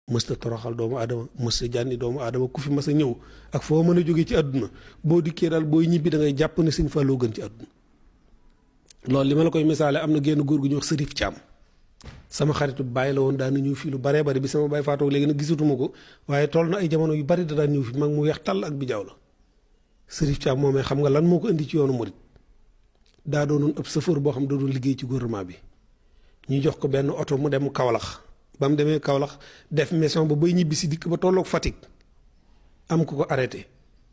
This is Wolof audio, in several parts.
mësta toroxal doomu aadama mësta jànni doomu aadama ku fi mas a ñëw ak foo mën a jógee ci àdduna boo dikkee daal booy ñibbi da ngay jàpp ne sëñ Fallou gën ci àdduna. loolu li ma la koy misaale am na génn góor gu ñuy wax Sërif Caam sama xaritu bàyyi la woon daan na ñëw fii lu baree bari bi sama baay faatoo léegi nag gisatuma ko waaye toll na ay jamono yu bari da daan ñëw fi mag mu weex tàll ak bijaaw la. Sërif Caam moomee xam nga lan moo ko indi ci yoonu murit daa doonoon ëpp chauffeur boo xam da doon liggéey ci gouvernement bi ñu jox ko benn oto mu dem Kaolack ba mu demee Kaolack def mission ba bay ñibbi si dikk ba tolloog Fatick am ku ko arrêté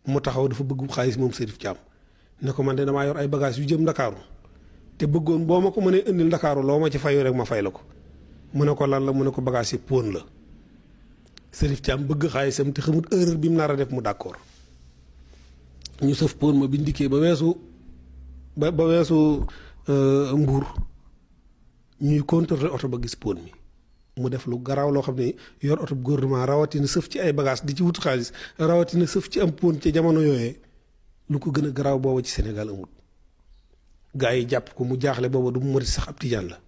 mu taxaw dafa bëgg xaalis moom Sërif Caam ne ko man de damaa yor ay bagages yu jëm Ndakaaru te bëggoon boo ma ko mënee indil Ndakaaru loo ma ci fayu rek ma fay la ko mu ne ko lan la mu ne ko bagages yi pon la. Sërif Caam bëgg xaalisam te xamut erreur bi mu nar a def mu d'accord ñu sëf pon ma bi ndikkee ba weesu Mbuur ñuy contrôler oto ba gis pon mi mu def lu garaaw loo xam ne yor oto gouvernement rawatina sëf ci ay bagages di ci wut xaalis rawatina sëf ci am pon ca jamono yooyee lu ko gën a garaaw booba ci Sénégal amul. gaa yi jàpp ko mu jaaxle booba du mu murit sax ab tijaan la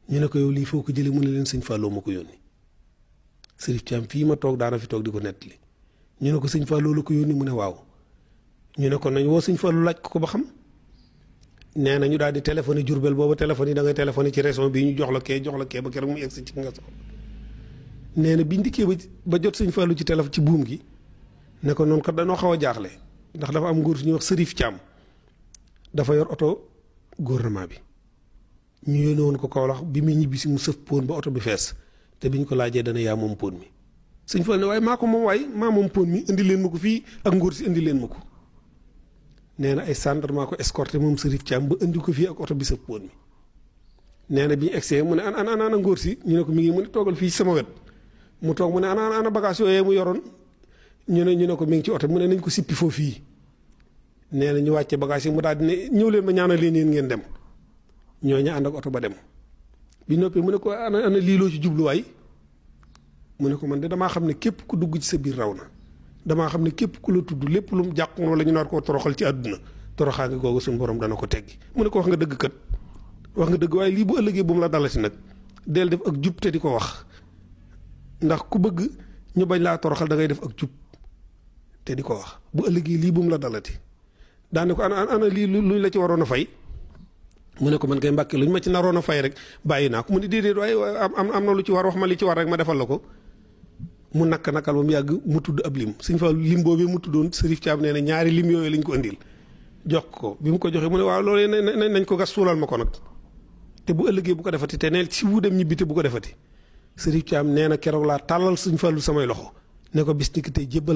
ñu ne ko yow lii foo ko jëlee mu ne leen sëñ Fallou ma ko yónni. Sërif Caam fii ma toog daana fi toog di ko nettali ñu ne ko sëñ Fallou la ko yónni mu ne waaw ñu ne ko nañ woo sëñ Fallou laaj ko ba xam. nee na ñu daal di téléphoné Jurbel booba téléphone yi da ngay téléphoné ci région bi ñu jox la kee ba keroog mu egsi ci nga soxla. nee na biñ dikkee ba jot sëñ Fallou ci téléphone ci buum gi ne ko noonu kat dañoo xaw a jaaxle ndax dafa am nguur su ñuy wax Sërif Caam dafa yor oto gouvernement bi ñu yónnee woon ko Kaolack bi muy ñibbi si mu sëf pon ba oto bi fees te biñ ko laajee dana yaa moom pon mi sëñ Fallou ne waaye maa ko moom waaye maa moom pon mi indi leen ma ko fii ak nguur si indi leen ma ko. nee na ay gendarme maa ko escorté moom Sërif Caam ba indi ko fii ak oto bi sëf pon mi nee na bi ñu egsee mu ne ana ngóor si ñu ne ko mi ngi mu ne toogal fii sama wet mu toog mu ne ana bagage yooyee mu yoroon ñu ne ko mi ngi ci oto mu ne nañ ko sippi foofu fii. nee na ñu wàcce bagage yi mu daal di ne ñëw leen ma ñaanal leen yéen ngeen dem ñooñu ànd ak oto ba dem bi noppee mu ne ko ana lii loo ci jubluwaay mu ne ko man de damaa xam ne képp ku dugg ci sa biir raw na damaa xam ne képp ku la tudd lépp lu mu jàq wala ñu nar koo toroxal ci àdduna toroxaange googu suñu borom dana ko teggi mu ne ko wax nga dëgg kat wax nga dëgg waaye lii bu ëllëgee bu mu la dalati nag del def ak jub te di ko wax ndax ku bëgg ñu bañ laa toroxal da ngay def ak jub te di ko wax bu ëllëgee lii bu mu la dalati. daane ko ana lii luñ la ci waroon a fay mu ne ko man kay Mbàkke luñ ma ci naroon a fay rek bàyyi naa ko mu ne déedéet waaye am na lu ci war wax ma li ci war rek ma defal la ko mu nakal ba mu yàgg mu tudd ab lim sëñ Fallu lim boobee mu tuddoon Sërif Caam nee na ñaari lim yooyu lañ ko indil jox ko bi mu ko joxee mu ne waaw loolu nañ ko gas suulal ma ko nag te bu ëllëgee bu ko defati te neel si wu dem ñibbi te bu ko defati Sërif Caam nee na keroog laa tàllal sëñ Fallu samay loxo ne ko bis ni ki tey jébbal